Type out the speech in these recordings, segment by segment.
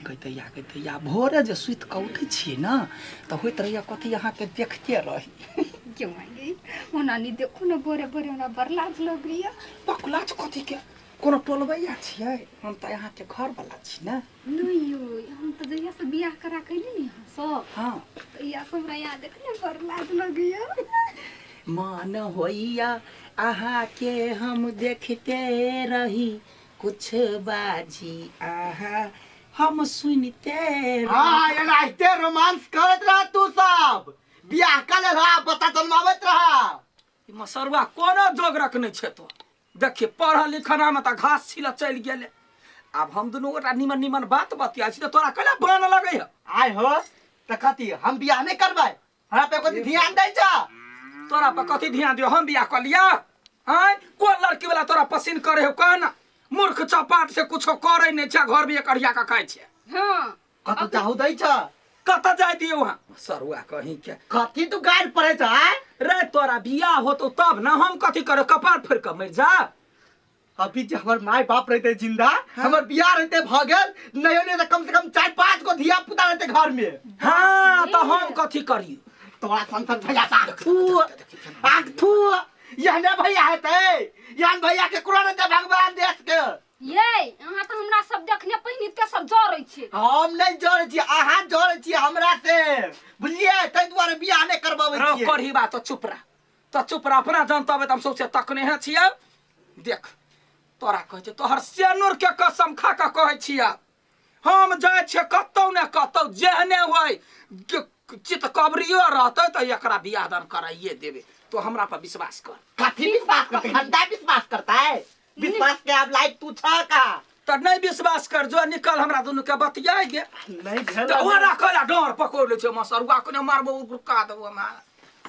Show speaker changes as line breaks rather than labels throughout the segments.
गैतैया गैतैया भोरे जे सुति कऽ उठै छियै ने तऽ होइत रहैया कथी अहाँके देखते रही।
क्यों आई ओना नहीं देखो ना, भोरे भोरे हमरा बड़ लाज लगैया।
बकलाज कथी के, कोनो टोलबैया छियै? हम तऽ अहाँके घर वाला छी ने।
नहीं यो, हम तऽ जहिया से बियाह करा के अयली ने यहाँ सब,
हाँ,
तहिया से हमरा यहाँ देखने बड़ लाज लगैया।
मन होइया अहाँके हम देखते रही, कुछ बाजी अहाँ हम सुनते रही।
हाँ, एनाहिते रोमांस करैत रह तू सब, बियाह कर ले रहा, बच्चा जन्माबैत रहा।
ई मसरुआ कोनो जोग रखने छै तो देखिए, पढ़ल लिखल में तऽ घास छिलऽ चलि गेलै। आब हम दुनू गोटा निमन निमन बात बतियाइ छी तऽ तोरा कैला बान लगै है?
आय हो तऽ कथी हम बियाह नहि करबै? हमरा पे कथी ध्यान दै छ?
तोरा पर कथी ध्यान दियो? हम बियाह कऽ लिया? आँय, कोन लड़की वाला तोरा पसिन करे हो कह ना? मूर्ख चपाट से कुछो करे नहीं छै, घर भी करिया के खाइ छै।
हाँ।
कतौ चाहू दै छ?
कतऽ जाय दियौ वहाँ सरुआ कहीं के।
कथी तू गारि पड़ै छ? आय
रे, तोरा बियाह होतो तब ना हम कथी करे, कपार फोड़ के मरि जा।
अभी जे हमर माय बाप रहते जिंदा, हमर बियाह रहते भ गेल, नहीं नहीं तऽ कम से कम 4-5 गो धिया पुता रहते घर में।
हाँ, तऽ हम कथी करियो?
तोरा सन सन भैया आँख थू, आँख थू, यहने भैया हेतै, यहन भैया के केकरो रहते भगवान देश के।
ये अहाँ तऽ हमरा सब देखने पहिने ते सब जरै छी।
हम नहीं जरै छी, अहाँ जरै छी हमरा से, बुझलियै? ताहि दुआरे बियाह नहि करबाबै
रौ
छियै।
करही बात, तो चुप रह, तो चुप रह, अपना जनतबै तऽ हम सौंसे तकने हे छियै। देख, तोरा कहै छै, तोहर सेनुर के कसम खा कऽ कहै छियै, हम जाइ छियै कतौ ने कतौ, जेहने होइ चित कबरियो रहतै तऽ एकरा बियाह दान कराइए देबै। तो हमरा पर विश्वास कर।
कथी विश्वास करते? घंटा विश्वास करता है? विश्वास के आब लायक तू छ का?
तऽ नहि विश्वास कर, जो निकल, हमरा दुनू के बतियाइ दे।
नहीं भेल।
तऽ ओ राखल आ डर पकड़ लै छै मसरुआ, कोने मारबो रुका देबो हमरा।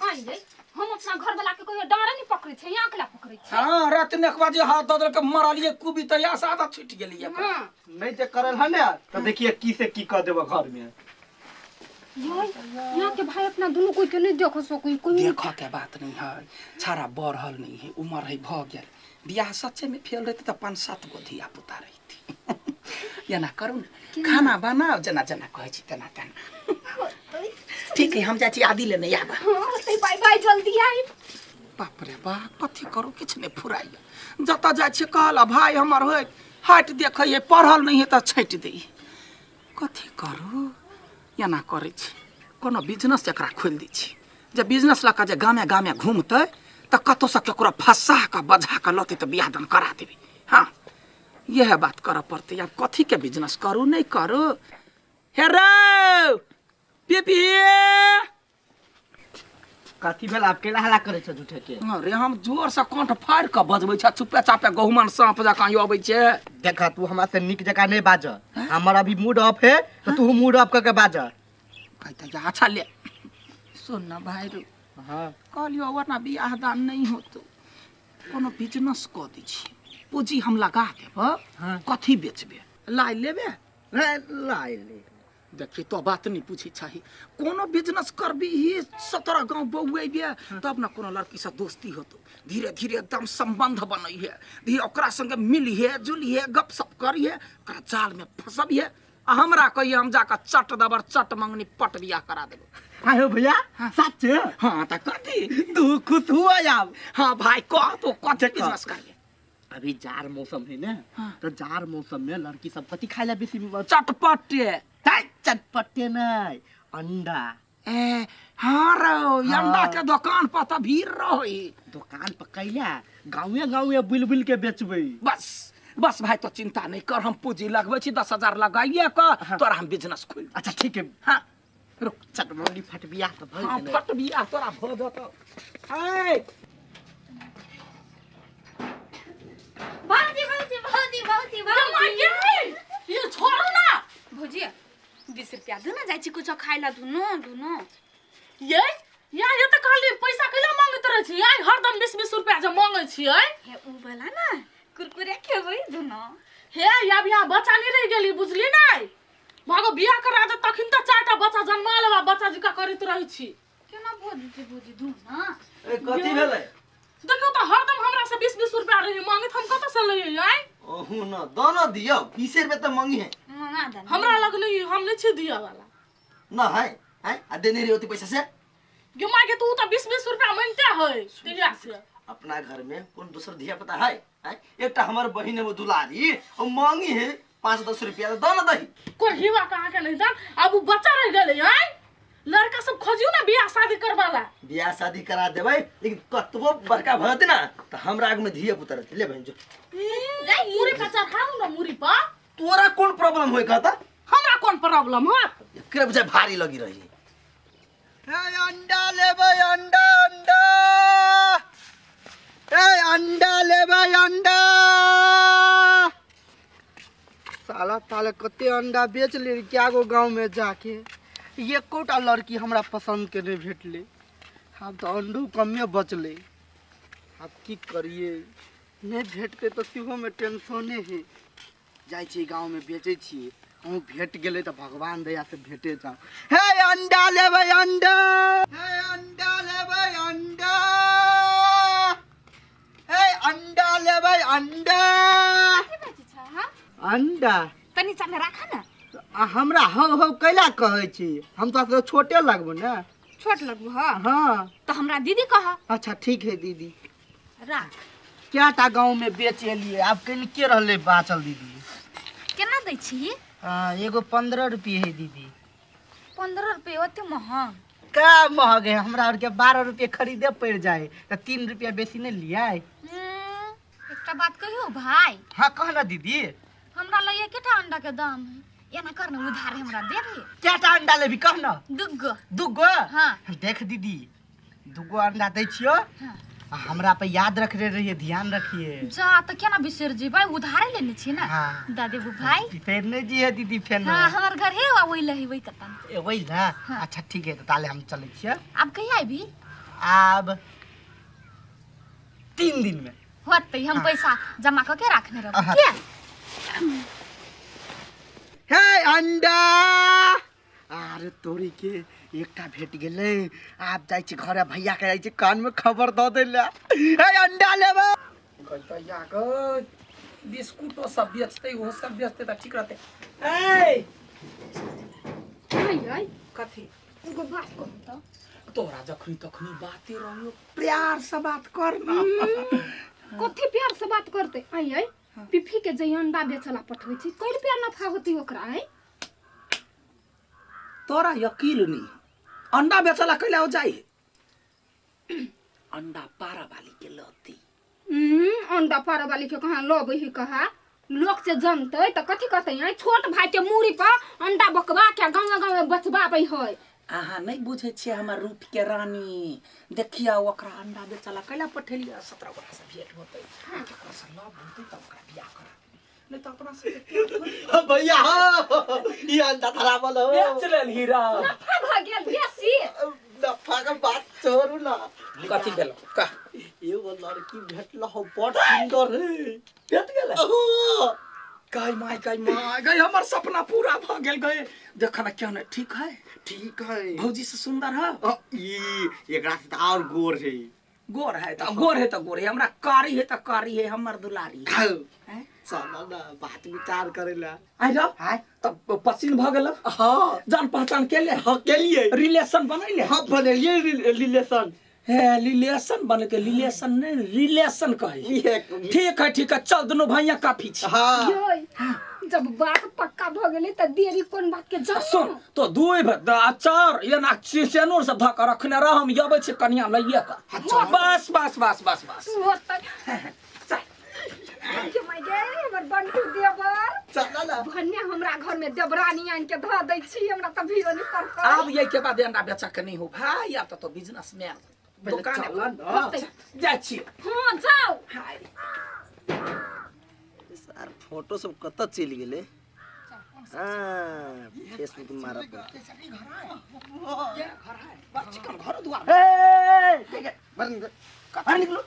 आइ रे, हम अपना घर वाला के कहियो डाँड़े नहीं पकड़ै छै, यहाँ अकेला पकड़ै छै।
हाँ, रात में एक बजे हाथ दऽ देलकै, मरलियै कुबी तऽ यहाँ से आदत छूटि गेलियै।
हाँ।
नहीं जे करल है ने तो देखिए की से की कर देबो घर में।
यो, यहाँ के भाई अपना दुनू कोई के नहीं देख सकै कोई।
देखऽ के बात नहीं है, छाड़ा बढ़ल नहीं है, उमर है भऽ गेल, बियाह सच्चे में फेल रहते तऽ 5-7 गो धिया पुता रहिती। एना करू ने, खाना बनाओ, जेना जेना कहै छी तेना तेना। ठीक है, हम जाइ छी आदि लेने आबा।
हाँ, ते बाय बाय, जल्दी आई।
बाप रे बाप, कथी करू, किछु नहि फुराइए। जतऽ जाइ छियै कहल भाय हमर होय हाटि देखै है, पढ़ल नहि है तऽ छाँटि दै। कथी करू? एना करै छी, कोनो बिजनेस एकरा खोलि दै छी, जे बिजनेस लऽ कऽ जे गामे गामे घूमतै तऽ कतहुसँ ककरो फँसा कऽ बजा कऽ लतै तऽ बियाह दान करा देबै। हाँ, इएह बात करऽ पड़तै। आब कथीके बिजनेस करू नहि करू? हे रौ पीपी।
कथी भेल? आब केला हल्ला करै छ झूठे के?
अरे, हम जोर से कंठ फाड़ि कऽ बजबै छै, चुपे चापे गहुमन साँप जकाँ अबै छै।
देख, तू हमरा से नीक जकाँ नहीं बाज, हमर अभी मूड ऑफ है तो तू मूड ऑफ करके बाज।
कहते जे अच्छा ले सुन ना भाई रो।
हाँ।
कहलियो वरना बियाह दान नहीं होतो, कोनो बिजनेस कऽ दै छी, पूंजी हम लगा देब।
हाँ।
कथी बेचबे? लाइ लेबे?
लाइ ले।
देखी, तो बात नहीं पूछे चाही, कोनो बिजनेस करबी ही 17 गांव बौएबे तब ना कोनो लड़की से दोस्ती होतो, धीरे धीरे एकदम संबंध बनै है, धीरे ओकरा संगे मिलिहे जुलिहे, गपशप करिहे, ओकरा जाल में फंसबिहे आ हमरा कहिए, हम जाकर चट दबर चट मंगनी पट बियाह करा देबो।
आयो भैया, सच?
हाँ, तऽ कथी?
तू खुश हुआ आब?
हाँ भाई, कह तो कथी
देखो।
बिजनेस करिए?
अभी जार मौसम है ना।
हाँ।
तो जार मौसम में लड़की सब कथी खाए ला बेसी?
चटपटे।
ताई, चटपटे नहीं, अंडा।
ए हाँ रो।
हाँ।
अंडा के दुकान पर तऽ भीड़ रही।
दुकान पर कैला गाँवे गाँवे बुल बुल के बेचबै।
बस बस भाई, तो चिंता नहीं कर, हम पूंजी लगबै छी, 10,000 लगाइए कऽ तोरा हम बिजनेस खोल।
अच्छा ठीक है।
हाँ रुक।
चटमंडी फट बियाह तऽ भऽ
हाँ।
गेलै।
फट बियाह तोरा भऽ जतौ। ऐ
भौजी भौजी भौजी भौजी भौजी,
ये छोड़ू ना।
भौजी, 20 रुपया दू ना, जाइ छी कुछो खाइ ला। दुनू दुनू
ये यहाँ ये तऽ कहली पैसा कैला मांगैत रहै छी? आइ हरदम 20-20 रुपया जे मांगै छियै।
हे उ वाला ना कुरकुरे खेबै दुनू।
हे आब यहाँ बच्चा नहीं रहि गेली, बुझली नहि? भागो, बियाह करा दे तखन तऽ चारिटा बच्चा जन्मा लेबा, बच्चा जकाँ करैत रहै छी।
केना भौजी जी? भौजी, दू ना।
ए, कथी भेलै?
देखियौ तऽ हरदम हमरा से 20-20 रुपया रही मांगैत, हम कतऽ से लैयै आइ?
ओहू न दऽ न दियौ, 20 रुपया तऽ मंगी है।
मंगा दे
हमरा लग नहीं हम नहीं छी दिया वाला
ना है हैं आ देने रही होती पैसा से
गे माय गे तू तऽ 20 20 रुपया मांगते है तहिया से
अपना घर में कौन दोसर धिया पुता है हैं एकटा हमर बहिन है वो दुलारी ओ मांगी है 5-10 रुपया तो दो ना दही
कोढ़ीवा कहाँ के नहीं दान अब उ बच्चा रह गेलै आय लड़का सब खोजियो ना बियाह शादी करवाला
बियाह शादी करा देबै लेकिन कतबो बड़का भऽ जेतै ना तऽ हमरा आगू में धिया पुता रहतै ले बहिन जो
मुरी पर चढ़ाऊ ना मुरी पर
तोरा कोन प्रॉब्लम होय कहता
हमरा कोन प्रॉब्लम होत
एकरे बुझाय भारी लगी रही
ए अंडा लेबै अंडा अंडा ए अंडा लेबै अंडा साला ताले कते अंडा बेच ले क्या गो गांव में जाके एकोटा लड़की हमरा पसंद के नहीं भेटले आब तो अंडो कमे बचले आब की करिए नहीं भेटते तो सेहो में टेंशने है जाइ छियै गाँव में बेचै छियै अहूँ भेट गेलै तऽ भगवान दया से भेटे जाउ हे अंडा लेबै अंडा हे अंडा लेबै अंडा हे अंडा लेबै अंडा
कथी बेचै छ हाँ
अंडा
तनी चामे राख न
आ हमरा हौ हौ कैला कहै छी हम तो छोटे लगबो ने
छोट लगबो हाँ
हाँ
तो हमरा दीदी कह
अच्छा ठीक है दीदी
राख
क्या टा गाँव में बेच एलिए आब कनि के रहलै बाँचल दीदी
केना दै छी
हाँ एगो 15 रुपये है दीदी
15 रुपये ओते महग
का महग है हमरा आरके 12 रुपये खरीदे पड़ जाए तऽ 3 रुपया बेसी नहीं लिया
एकटा बात कहियो भाई
हाँ कह ना दीदी
हमरा लग एकेटा अंडा के दाम है एना कर ना उधार हमरा दे दे
क्या टा अंडा लेबी कह ना
दुगो
दुगो
हाँ
देख दीदी दुगो अंडा दै छियो
हाँ।
आ हमरा पे याद रखने रहिए ध्यान रखिए
जा तो केना बिसर जेबै उधारे लेने छी ना
हाँ।
दा देबू भाई
फेर नहीं जी है दीदी फेर
हाँ हमर घर है वही लही वही कतन
वही ना
हाँ।
अच्छा ठीक है तो ताले हम चले छियै
अब कहिया आबी
आब 3 दिन में
होतै हम पैसा जमा कऽ के राखने रहब
हाँ।
के
हे अंडा अरे तोरी के एकटा भेट गेलै आब जाइ छी घरे भैया के जाइ छी कान में खबर दऽ दै लए हे अंडा लेबै
भैया गै बिस्कुटो सब बेचतै ओहो सब बेचतै तऽ ठीक रहतै ए
नहीं आई
कथी
एगो बात कहू तऽ
तोरा जखनी तखनी बाते रहियो प्यार से बात कर ना
कथी प्यार से बात करते आई आई पिफी के जई अंडा बेचला पठबै छी कै रुपया नफा होती ओकरा आई
तोरा यकीन नहीं अंडा बेचला कैला हो जाई अंडा पारा वाली के लती
अंडा पारा वाली के कहाँ लबै ही कहा लोग से जनतै तऽ कथी कहतै आई छोट भाई के मूड़ी पर अंडा बकवा के गाँव गाँव बचबाबै है
अहाँ नहीं बुझै छियै हमर रूप के रानी देखियौ ओकरा अंडा बेचला कैला पठेलियै 17 गोरा से भेंट होतै केकरो से लव होतै तऽ ओकरा बियाह करा देबै नहीं तऽ अपना से
भैया हो ई अंडा धरावल हो
बेच लेल हीरा
नफा भऽ गेल बेसी
नफा के बात छोड़ू ना
कथी भेलो कह
एगो लड़की भेटल हो बड़ सुंदर है
भेट गेलै
हो
गई माय गई माय गई हमर सपना पूरा भ गेल गए देख ना क्या नहीं ठीक है
ठीक है
भौजी से सुंदर है
अ, ई एकरा से तऽ और गोर है
गोर है तो गोर है तो गोर है हमरा कारी है तो कारी है हमर दुलारी है। हैं?
चल ना बात विचार करे ला
आइ रह
आय
तब पसीन भ गेल
हाँ
जान पहचान के ले
हाँ केलिए
रिलेशन बनैले
हाँ बनेलिए रिलेशन
हे रिलेशन बने के रिलेशन नहीं रिलेशन कही
ये
ठीक है ठीक है चल दोनों भैया काफी छी
हाँ
यै जब बात पक्का भ गेलै तऽ देरी कोन बात के जाउ
सुन तो दुई चार ये ना सेनूर सब धऽ के रखने रह हम अबै छी कनिया लइए के बस बस बस बस बस
होतै
चल
के माय गे हमर बंटू देवर
चल ना
भने हमरा घर में देवरानी आनि के धऽ दै छी हमरा तऽ भीड़ो नहीं पड़तै
आब ये के बाद अंडा बेचा के नहीं हो भाई आब तो बिजनेसमैन दुकान
चल ना
होतै
जाइ छी
हाँ जाउ
हाय
सर फोटो सब कतऽ चलि गेलै हाँ फेसबुक मारऽ पड़तै
घर है बा चिकन घर दुआर
ए, ठीक है, बाहर निकलो बाहर निकलो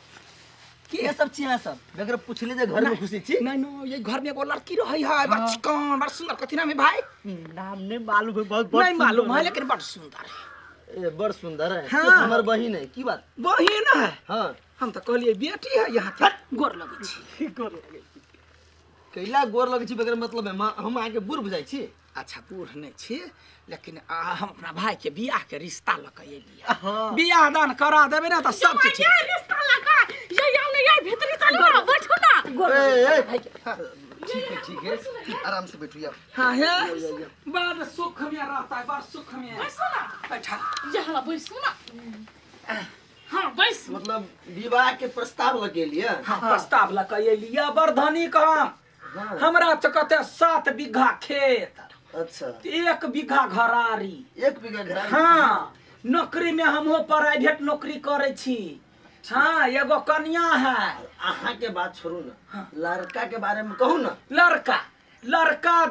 के सब छी अहाँ सब बगैर पुछले जे घर में घुसै छी
नहीं नहीं ये घर में एगो लड़की रही है बड़ चिकन बड़ सुंदर कथी नाम है भाई
नाम नहीं मालूम है बहुत बहुत
नहीं मालूम है लेकिन बड़ सुंदर है
ए, बड़ सुंदर है
हाँ।
तो हमर बहिन है की बात
बहिन है
हाँ
हम तो कहलिए बेटी है यहाँ के गोर लगै छी
गोर लगै छी। कैला गोर लगै छी बगैर मतलब है हम अहाँके बूढ़ बुझाइ छी।
अच्छा बूढ़ नहि छी, लेकिन हम अपना भाई के बियाह के रिश्ता लऽ के एलियै।
हाँ।
बियाह दान करा देबै ने तऽ सब चीज ठीक।
ये रिश्ता लगा ये ये ने ये भीतरी चलू ना, बैठू ना।
ए, ए, ठीक है ठीक है, आराम से बैठू यार।
हाँ हे, बड़ सुख में रहता है, बड़ सुख में।
बैसू ना।
बैठा।
ये हला बैसू ना। हाँ बैस।
मतलब विवाह के प्रस्ताव लगेलिए।
हाँ प्रस्ताव लऽ के एलियै। बड़ धनी कहाँ
हाँ।
हमरा तऽ कते 7 बीघा खेत।
अच्छा।
1 बीघा घरारी।
1 बीघा घरारी।
हाँ, नौकरी में हमहूँ प्राइवेट नौकरी करै छी। हाँ, एगो कन्या है।
अहाँ के बात छोड़ू ना। हाँ। लड़का के बारे में कहू ना।
लड़का लड़का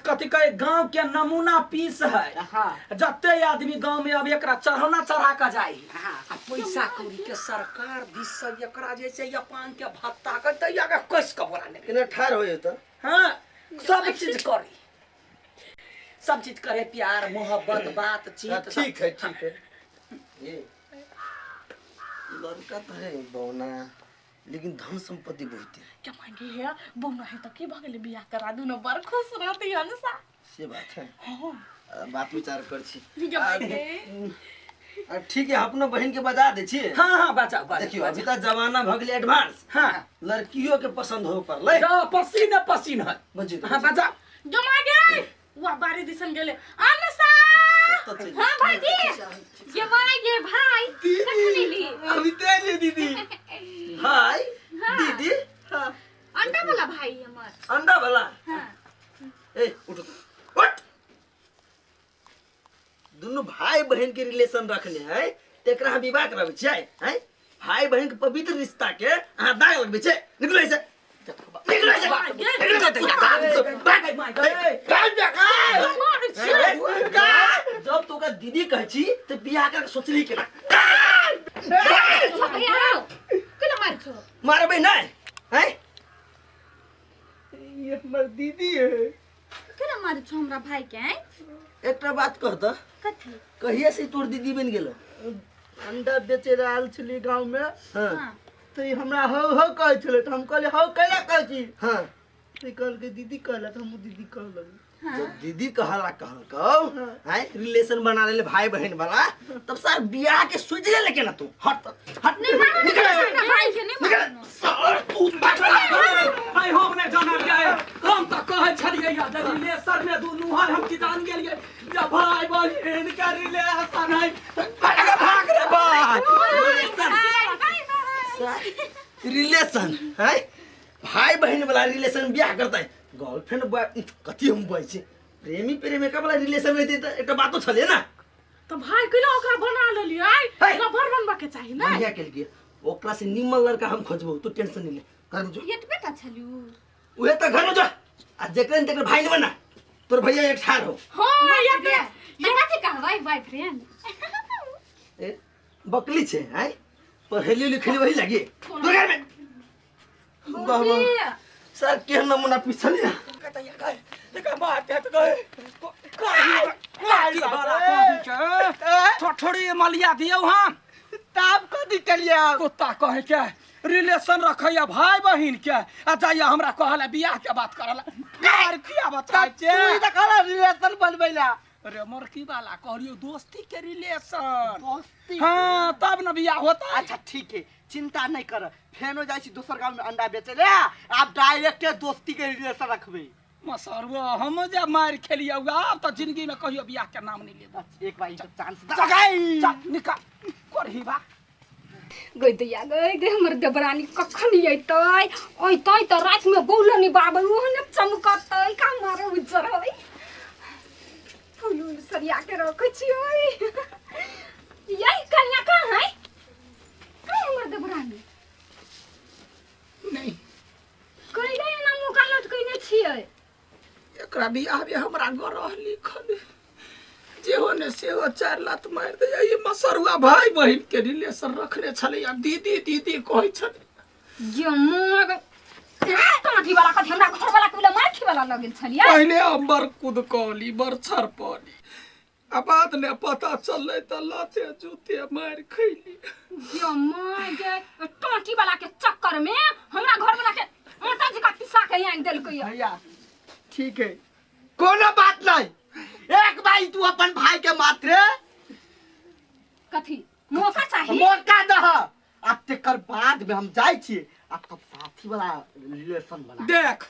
कथी कहे, गांव के नमूना पीस है।
हाँ।
जते आदमी गांव में अब एकरा चढ़ौना चढ़ा के जाए।
हाँ।
आ पैसा कौड़ी के सरकार दिस से एकरा जे छै अपन के भत्ता के दैया के कस के बोला ले।
केना ठाढ़ हो जेतै।
हाँ, सब चीज करे, सब चीज करे, प्यार मोहब्बत बातचीत।
ठीक है ठीक है। ये लड़का तो है बौना, लेकिन धन संपत्ति बहुत है।
क्या मांगे है बौना है तो की भगले बियाह करा दू ना, बड़ खुश रहती है ना सा।
से बात है।
हाँ।
बात विचार कर छी।
क्या मांगे?
ठीक है, अपनो बहन के बजा दे छी।
हाँ हाँ बचाओ बचाओ।
देखियो अभी तक जमाना भ गेलै एडवांस।
हाँ।
लड़कियों के पसंद हो पड़लै।
जा पसीना पसीना है।
बजियो।
हाँ बजाओ।
जो मांगे वाह बारी दिसन गेले आनसा।
हां भाईजी ये मांगे भाई
दीदी अभी तेज दीदी। हाय दीदी।
हां अंडा वाला भाई हमर।
अंडा वाला।
हां।
ए उठ उठ। दोनों भाई बहन के रिलेशन रखने है तेकरा हम विवाह कराबै छियै हैं। भाई बहन के पवित्र रिश्ता के अहाँ दाग लगबै छै। निकलो ऐसे, निकलो ऐसे, जब तो दीदी कहै छी तऽ बियाह कर सोचली केना। मारबै नहि हैं।
ये हमर दीदी है।
केना मारै छौ हमरा भाई के हैं?
एकटा बात कह त।
कथी?
कहिया से तोर दीदी बन गेलो?
अंडा बेचे आयल छली गांव में।
हाँ।
तो ई हमरा हौ हौ कहै छलै त हम कहलियै हौ कैला कहै छी।
हाँ।
तो ई कहलकै दीदी कहला त हमहूँ दीदी कहऽ लगली।
हाँ।
जब दीदी कहला कहलकौ हैं रिलेशन बना लेले भाई बहन वाला, तब सर बियाह के सोच ले के ना तू। हट हट
नहीं मारो हमरा भाई के, नहीं मारो।
सर तू
आई हम नहीं जानलियै, हम त कहै छलियै या जे रिलेशन में दुनू है, हम की जान गेलियै जे भाई बहन के रिलेशन है। भाग रे भाई।
रिलेशन है भाई बहन वाला रिलेशन बियाह करतै गर्लफ्रेंड बॉय कथी हम बॉय छी प्रेमी प्रेमिका वाला रिलेशन रहतै त एकटा बातो छलै ना।
तो भाई कैला ओकरा बना लेलियै? लवर बनबा के चाही ना।
बढ़िया केलकै, ओकरा से निमन लड़का हम खोजबौ, तू टेंशन नहीं ले। घर में जो।
ये बेटा छलू
उहे त घर में जो आ जेकरे न तेकर भाई नहीं बना, तोर भैया एक ठार हो।
हां ये
ये कथी कहबै बॉयफ्रेंड?
ए बकली छे हैं पढ़ेली लिखली वही लगी तोर घर में। वाह वाह सर के नमूना पिछल या
ठोठोड़ी मलिया दियौ हम
ताप कथी केलियै?
कुत्ता कहे के रिलेशन रखैया भाई बहिन के आ जाइया हमरा कहला बियाह के बात करला यार किया बताय
तू ई
छे?
त कहला रिलेशन बनबैला।
अरे मरकी वाला कहलियो दोस्ती के रिलेशन।
दोस्ती?
हाँ तब न बियाह होता।
अच्छा ठीक है, चिंता नहीं कर, फेनो जाइ छी दोसर गांव में अंडा बेचे ले, आप डायरेक्ट दोस्ती के रिलेशन रखबे।
मसरुआ हम जे मार खेलियौ आब त जिंदगी में कहियो बियाह के नाम नहीं लेब।
एक बार चांस
चल चल निकाल करही बा।
गई दैया गई गे हमर देवरानी कखन अयतै? अयतै त राति में बौलो नि बाबै ओहने चमकतै का मारे उज्जर है। फूल उल सरिया के रखै छियै। यही कन्या कहाँ है? कहाँ हमर देवरानी?
नहीं
कैले एना मुँह लटकैने छियै?
एकरा बियाह में हमरा गरह लिखल जेहो ने सेहो 4 लात मारि दैया। ई मसरुआ भाई बहिन के रिलेशन रखने छलै आ दीदी दीदी कहै छलै।
ये मुँह काठी वाला कथी हमरा घर वाला के मार वाला लगल छलियै।
पहले हम बड़ कुद कहली बड़ छरपली आ बाद ने पता चललै त लाते जूते मारि खैली।
ये माय गे टोटी वाला के चक्कर में हमरा घर वाला के आटा जकाँ पिसा के आनि देलकै यऽ।
भैया ठीक है कोनो बात नहीं एक भाई तू अपन भाई के मात्र
कथी मौका चाही
मौका दह आ तेकर बाद में हम जाइ छियै आ तब साथी वाला रिलेशन बना
देख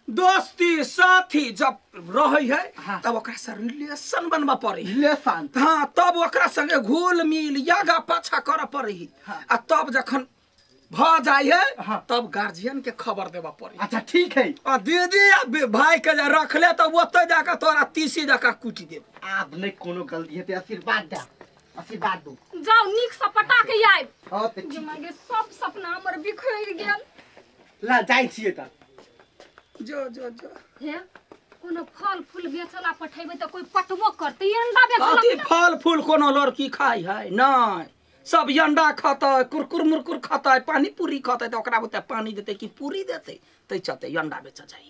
दोस्ती साथी जब रहै है
हाँ।
तब ओकरा से रिलेशन बनबऽ पड़ै है
रिलेशन
हाँ तब ओकरा संगे घुल मिल आगा पाछा करऽ पड़ै है
हाँ।
आ तब जखन भऽ जाइ है
हाँ।
तब गार्जियन के खबर देबऽ पड़ै है
अच्छा ठीक है
आ दीदी आ भाई के जे रखले तऽ ओतऽ जाकऽ तोरा तीसी जकाँ कुटि देब
आब नहीं कोनो गलती हेतै आशीर्वाद दे आशीर्वाद दू
जाउ नीक से पटा के आयब
हाँ तऽ ठीक
मागे सब सपना हमर बिखरि गेल
ला जाइ छियै तऽ
जो जो जो
हे कोनो फल फूल बेचला पठेबै तऽ कोई पटबो करतै ई अंडा बेचला
कथी फल फूल कोनो लड़की खाइ है नहि सब अंडा खतै कुरकुर मुरकुर खतै पानी पूरी खतै तऽ ओकरा बुते पानी देतै कि पूरी देतै ताहि चलते अंडा बेचऽ जाइ